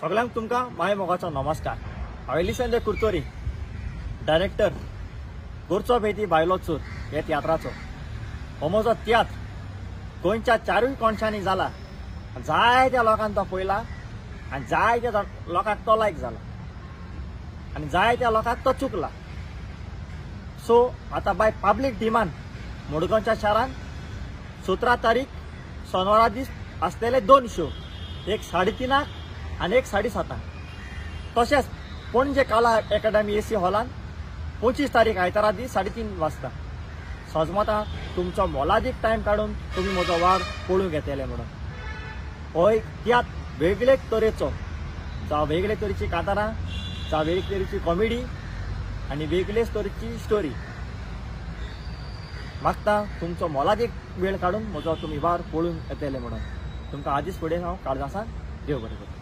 सगळ्यांक तुमकां माय मोगाचो नमस्कार. हांव एलिसन दे कुरतोरी, डायरेक्टर गोरचो बेती बायलो चूर हे तियात्राचो. हो म्हजो तियात्र गोंयच्या चारूय कोणशांनी जाला, जायत्या लोकांक तो पळयला आनी जायत्या लोकांक तो लायक जाला आनी जायत्या लोकांक तो चुकला. सो आतां बाय पब्लीक डिमांड मडगांवच्या शारांत 17 तारीख सोनवारा दीस आसलेले 2 शो, एक 3:30 आनी एक 7:30. तशेंच पणजे कला एकाडमी एसी हॉलान 25 तारीख आयतारा दीस 3:30 वाजता. सजमता तुमचो मोलादीक टायम काडून तुमी म्हजो वावर पळोवंक येतले म्हणून. हो एक तियात्र वेगळे तरेचो, जावं वेगळे तरेची कांतारां, जावं वेगळे तरेची कॉमेडी आनी वेगळेच तरेची स्टोरी. मागता तुमचो मोलादीक वेळ काडून म्हजो तुमी वावर पळोवंक येतले म्हणून. तुमकां आदींच फुडें हांव काळजासान देव बरें करूं.